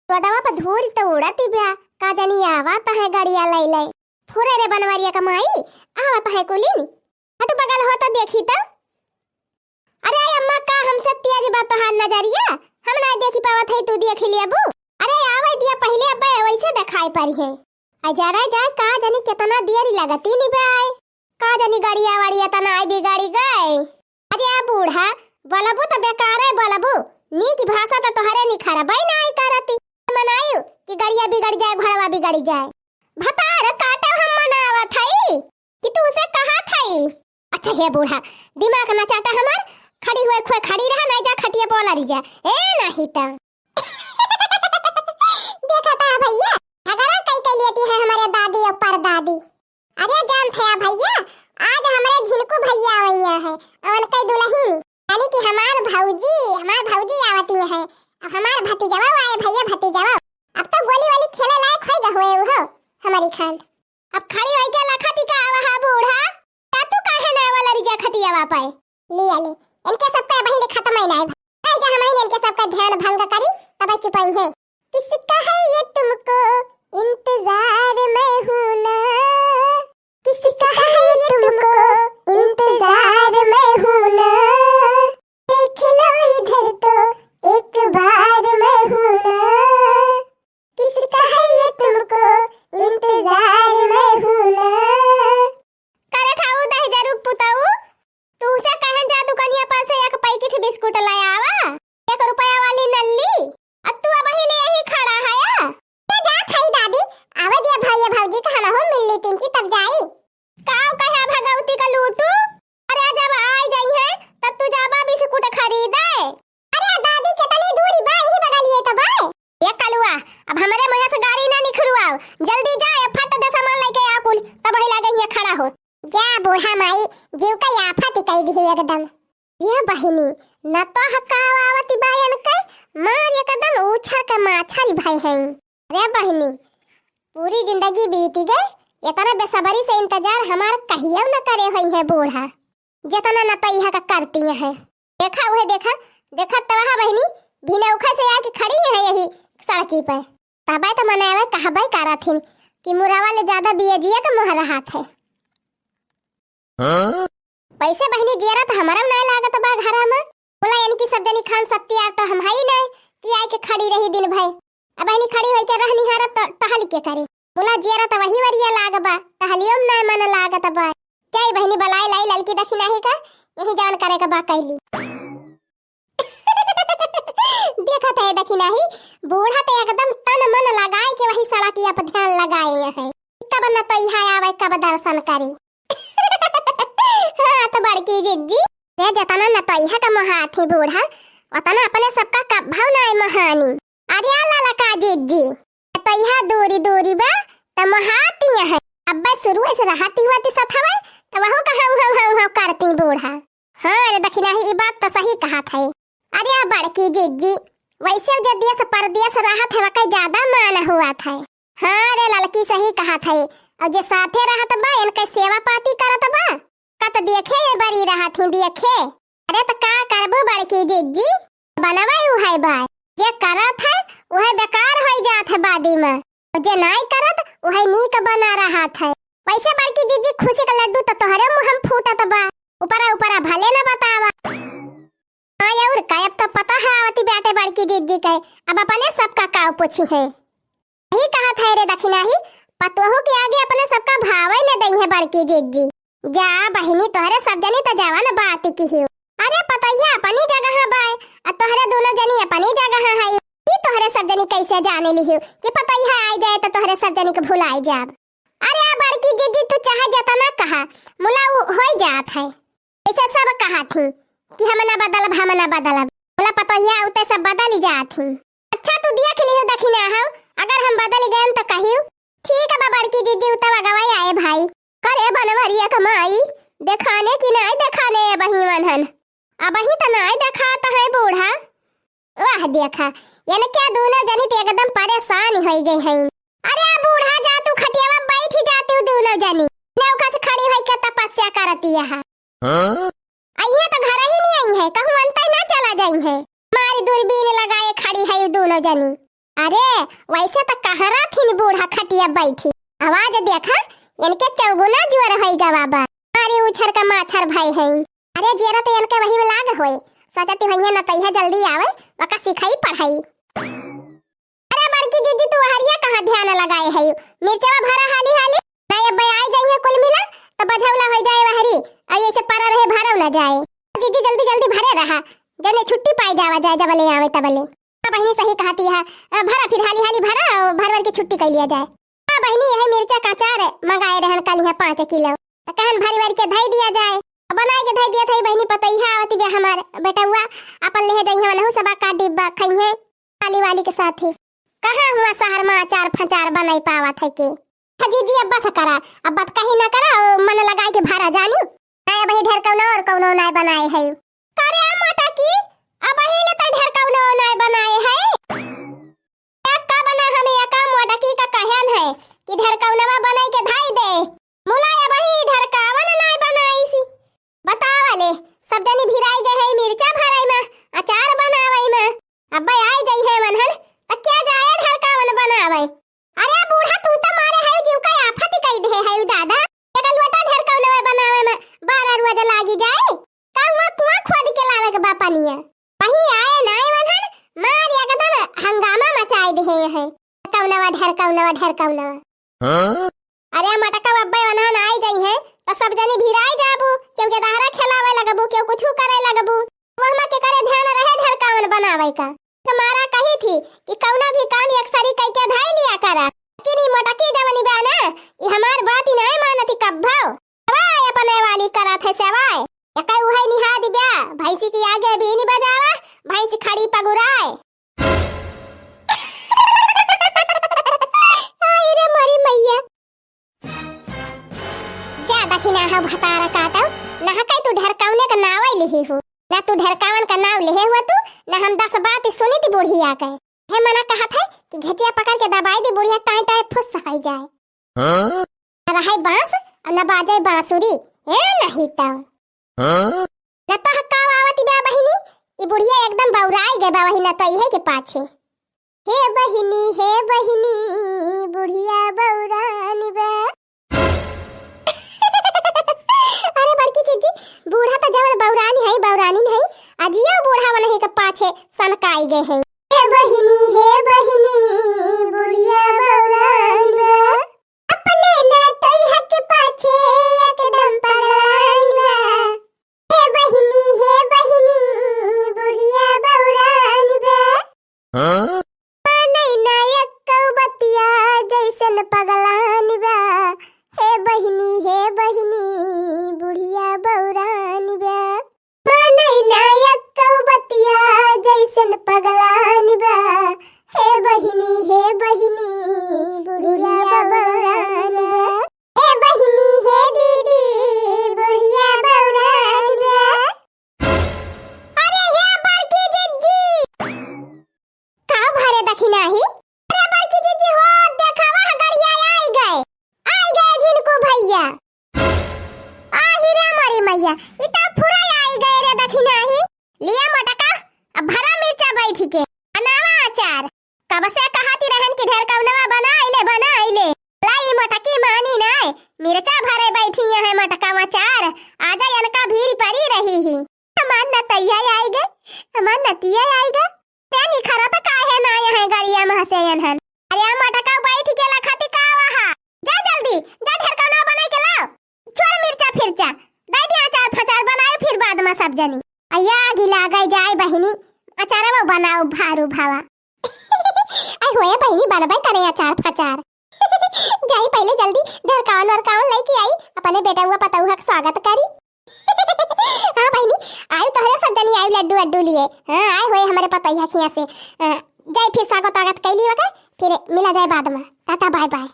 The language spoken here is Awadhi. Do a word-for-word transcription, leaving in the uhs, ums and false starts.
रोडवा पर धूल तो उड़त ही बा, का जानी आवत है गड़िया लइ लइ। फुरे रे बनवरिया का माई, आवत है कुलीन। हट बगल हो तो देखी तो। अरे अम्मा, का हमसे तेज बा तोहार नजरिया? हम नाहीं देखी पावत है, तू देख लेबू। अरे आवे दिया पहिले, अब्बे वैसे देखाई पड़ी है। आ जरा जाए, का जानी कितना देर लगती नी बा आए। का जानी गड़िया वड़िया त नाहीं बिगड़ी गए। अरे आ बूढ़ा, बोलबू त बेकारे बोलबू। नीक भाषा त तोहरे निखरबे नाहीं करती। मनायु कि गड़िया बिगड़ जाए, घोड़वा बिगड़ जाए। भतार काटे हम मनावत हई कि तू से कहा थई। अच्छा हे बूढ़ा, दिमाग न चाटा हमार, खड़ी हुए खुए खड़ी रहा, नाहीं जा खटिया पे लरी जा। ए नाहीं त। देखा था भैया, झगड़ा कई के लेती है हमारे दादी और परदादी। अरे जान थया भैया, आज हमरे झिनकू भैया आवइया है, अवन कई दुल्हन, यानी कि हमार भौजी, हमार भौजी आवती है। अब हमार भतीजवा आए भैया, भतीजवा। अब तो गोली वाली खेले लायक होई गए हुए उहो, हमारी खान। अब खड़ी होई के लखती का आवा हा बूढ़ा, का तू काहे ना वाला रिजा खटियावा पे? लिया ले, इनके सबका बहिन खत्म ही ना है। नहीं जा हम इनके सबका ध्यान भंग करी, तब चुपाई है। किसका है ये तुमको इंतजार मैं हूँ ना, किसका है ये तुमको इंतजार मैं हूँ ना, देख लो इधर तो एक बार मैं हूँ ना, किसका है ये तुमको इंतजार मैं हूँ ना। करे ठाऊ दहिजरू पुताऊ, तू से कहन जा दुकानिया पर से एक पैकेट बिस्कुट ले आवा, एक रुपया वाली नल्ली। अब तू अबही ले यही खड़ा है या? ए जा खाई दादी, आवे दिया भैया भौजी का हमहू मिल ली तिनकी तब जाई। काव कहे भगवती का लूटू, अरे जब आई जाई है तब तू जाबा बिस्कुट खरीदे। अरे दादी कितनी दूरी बा, यही बगलिए तो बा। ए कलुआ, अब हमरे मुँह से गारी ना निखरुआव, जल्दी जा, ए फट दे सामान लेके आ कुल, तब वही लागे हियाँ खड़ा हो। जा बूढ़ा माई, जीव का आफत ही कई दिहु एकदम। ये बहिनी, न तो हकाव आवती बायन के, मार एकदम उछर के माछरी भई हैं। अरे बहिनी, पूरी जिंदगी बीती गए, इतना बेसब्री से इंतजार हमार कहियो न करे होई है बूढ़ा, जितना न तो यहाँ का करती है। देखा उहे देखा, देखा तवहा बहिनी, भिनौखा से आके खड़ी है यही सड़की पे। तबे तो मनावे कहबे करत हिन कि मुरावा ले ज्यादा बियजिया का मोह रहत है। हाँ? वैसे बहिनी जियरा तो हमारा नाय लागत बा घरा में। बोला इनकी सब जनी खान सत्ती यार तो हम हई नाय कि आए के खड़ी रही दिन भर। अब बहिनी खड़ी होई के रहनी हारत तो टहल के करे। बोला जियरा तो वही वरिया लाग बा, टहलियो में नाय मन लागत बा। जाई बहिनी बलाई लाई ललकी दखिनाही का, यही जवन करे के बा कैली। देखत है दखिनाही, बूढ़ा तो एकदम तन मन लगाए के वही सड़किया पर ध्यान लगाए है। कब न तो यहाँ आवे, कब दर्शन करे। हाँ, तो बड़की जिज्जी, रे जतना न तो यहाँ का मोहाथी बूढ़ा, उतना अपने सबका कब्भव नाय मोहानी। अरे आ ललका जिज्जी, तो यहाँ दूरी दूरी बा, तो मोहाती है। अब्बे शुरू से रहती हुआ ती सथवे, तो वहू का हौ, हौ, हौ, हौ करती बूढ़ा। हाँ रे दखिनाही, ई बात तो सही कहत है। अरे आ बड़की जिज्जी, वैसे जे देश परदेश रहत है, वकै ज्यादा मान हुआ था। हाँ रे ललकी सही कहत है। और जे साथे रहत बा, इनके सेवा पाती करत बा, कत देखे ये बरी रहत ही देखे। अरे त का करबू बड़की जिज्जी, बनवै उहै बा। जे करत है, उहै बेकार होई जात है बादी में। और जे नाय करत, उहै नीक बना रहत है। वैसे बड़की जिज्जी खुशी का लड्डू तो तोहरे मुँह में फूटत बा, ऊपरा ऊपरा भले न बतावा। हाँ और का, अब तो पता है आवती बाटे बड़की जिज्जी के, अब अपने सबका काव पूछी है। यही कहत है रे दखिनाही, पतोहू के आगे अपने सबका भावै न दई है बड़की जिज्जी। जा बहिनी, तोहरे सब जनी त जवन बात किहियो। अरे पतोहिया अपनी जगह बाय, आ तोहरे दोनों जनी अपनी जगह है। ई तोहरे सब जनी कैसे जाने लिहियो कि पतोहिया आई जाए तो तोहरे सब जनी के भुलाई जाब। अरे आ बड़की जिज्जी, तू चाहे जतना कहा, मुला उ होई जात है। ऐसे सब कहा थी कि हम ना बदलब, हम ना बदलब। मुला पतोहिया उते सब बदल ही जात ही। अच्छा तू देख लिहो दखिना हो, अगर हम बदल गए तो कहियो। ठीक है बा बड़की जिज्जी, उतवा गवाई आए भाई। करे बनवरिया कमाई, देखाने की नाय देखाने अबही मनहन। अबही त नाय देखात है बूढ़ा। वाह देखा, इनके दोनों जनी त एकदम परेशान होई गई हैं। अरे आ बूढ़ा जा तू खटियावा बैठ ही जाती हूँ दोनों जनी। नौका से खड़ी होई के तपस्या करती है। हाँ? अइहे तो घर ही नहीं आई है, कहूँ अंतर ना चला जाई है। मारी दूरबीन लगाए खड़ी है ये दोनों जनी। अरे, वैसे त कहरा थिन बूढ़ा खटिया बैठी। आवाज देखा, इनके चौगुना जोर होई गवा बा। मारी उछर का माछर भई हैं। अरे, जियरा त इनके वही में लाग होई। सोचती होइहैं नतैहा जल्दी आवे, वका सिखाई पढ़ाई। अरे बड़की जिज्जी, तू हरिया कहाँ ध्यान लगाए है? मिर्चवा भरा हाली हाली। नहीं, अब आई जाई है कुल मिला, त बझौला हो जाए वहरी। आ ऐसे परा रहे, भरौ ना जाए। जिज्जी जल्दी जल्दी भरे रहा, जने छुट्टी पाई जावा जाए, जबले आवे तबले। हाँ बहिनी, सही कहती है। अ, भरा फिर हाली हाली भरा, अ, भर भर के छुट्टी कइ लिया जाए। हाँ बहिनी, यही मिर्चा का अचार मंगाए रहन कल यहाँ पाँच किलो, त कहन भरी भरी के धई दिया जाए। अब बनाए के धई दिया था बहिनी, पतैहा आवती बे हमार बेटौआ, अपन लेहे जइहे वनहु सबा का डिब्बा खइहे। वाली वाली के साथे। कहाँ हुआ शहर में अचार फचार बनाई पावत है के? हाँ जिज्जी, अब बस करा, अब बात कहीं ना करा, ओ मन लगाए के भरा जानी। नाय, अबही ढेर कौनो और कौनो नाय बनाए है। करे मोटकी, अबही ले तै ढेर कौनो नाय बनाए है। एक का बना, हम एक मोटकी का कहन है कि ढेर कौनवा बनाई के धाई दे। मुलाय अबही ढेर कावन नाय बनाई सी। बतावा ले, सब जनी भिराई गए है मिर्चा भराई में, अचार बनावई में। अब्बे आई जइहे वनहन, त क्या जाए ढेर कावन बनावे। अरे बूढ़ा, तू त मारे है जीव का आफत कई दे है दादा। एक लोटा ढेर कौनवा बनावे में बारह रोज लागी जाए। का हुआ कुआं खोद के लावे के बा पनिया? वही आए नाय वनहन, मार एकदम हंगामा मचाए दे है। कौनवा ढेर कौनवा, ढेर कौनवा। हाँ? अरे मटका अब्बे वनहन आई जइहे, त सब जनी भिराई जाबू, केहू के दहरा खेलावे लगबू, केहू कुछु करे लगबू। वहमा के करे ध्यान रहे ढेर कावन बनावे का। तुम्हारा कही थी कि कौनो भी काम एक सरी कई के धाई लिया करा। लेकिन ई मोटकी जवनी बा ना, ई हमार बात ही नाय मानती कब्बो। सवाय अपने वाली करत है सवाय। एकै उहै निहा दिब्या, भैंसी की आगे बीन बजावा, भैंस खड़ी पगुराए। आई रे मोरी मैया। जा दखिना हा भतारा काटो, ना हा कई तू ढेर कौने का नाव लिही हो, ना तू ढेर कावन का नाव लिहे हुआ तू, ना हम दस बात सुनी थी बुढ़िया के। हे मना कहत है कि घेचिया पकड़ के दबाई दी बुढ़िया, टाई टाई फुस खाई जाए। हाँ? रहे बांस और न बाजे बांसुरी, ए नहीं तो। हाँ? न तो हक्का आवती बा बहिनी, ई बुढ़िया एकदम बौराई गए बा वही न तो इहे के पाछे। हे बहिनी, हे बहिनी, बुढ़िया बौरान बा। अरे बड़की जिज्जी, बूढ़ा तो जवन बौरानी है, बौरानी नहीं, अजियो बूढ़ा वनही के पाछे सनकाई गए हैं। हे बहिनी, हे बहिनी, बुढ़िया बौरान बा। अपने ना तोइहा के पाछे एकदम पगलान बा। हे बहिनी, हे बहिनी, बुढ़िया बौरान बा। हाँ? मानै ना एक्कौ बतिया जैसन पगलान बा। हे बहिनी, हे बहिनी, बुढ़िया बौरान बा। मानै ना एक्कौ बतिया जैसन पगलान बा। हे बहिनी, हे बहिनी, बुढ़िया बौरान बा। हे बहिनी, हे दीदी, बुढ़िया बौरान बा। अरे हे बड़की जिज्जी, का भरे दखिनाही? अरे बड़की जिज्जी हो, देखावा ह गड़िया आई गए, आई गए झिनकू भैया। आही रे मोरी मैया, ई त फुरा आई गए रे दखिनाही। लिया मोटका, अब भरा मिर्चा बैठी के, बनावा अचार। कब से कहती रहन कि ढेर कौनवा बनाई ले, बनाई ले। लाई मोटकी मानी नाय, मिर्चा भरे बैठी है मोटका अचार। आजा इनका भीड़ परी रही ही। हमार नतैया आई गए, हमार नतिया आई गए। ते निखरत काहे ना यहाँ गड़िया में से एनहन? अरे आ मटका बैठ के लखती का वहा? जा जल्दी, जा ढेरकौना बनाई के लाओ। छोड़ मिर्चा फिरचा, दे दिया अचार फचार बनाए फिर बाद में सब जनी। अया घिला गई जाए बहिनी, अचार वो बनाओ भारू भावा। आई होए बहिनी बनबे करे अचार फचार। जाई पहले जल्दी ढेरकावन वरकावन लेके आई, अपने बेटा हुआ पतौहा के स्वागत करी। हाँ बहिनी, आयु तोहरे सब जनी आयु लड्डू वड्डू लिए। हाँ, आए होए हमारे पतैया खिया से। अ, जाई फिर स्वागत वागत कैली वका, फिर मिला जाए बाद में। Tata bye bye.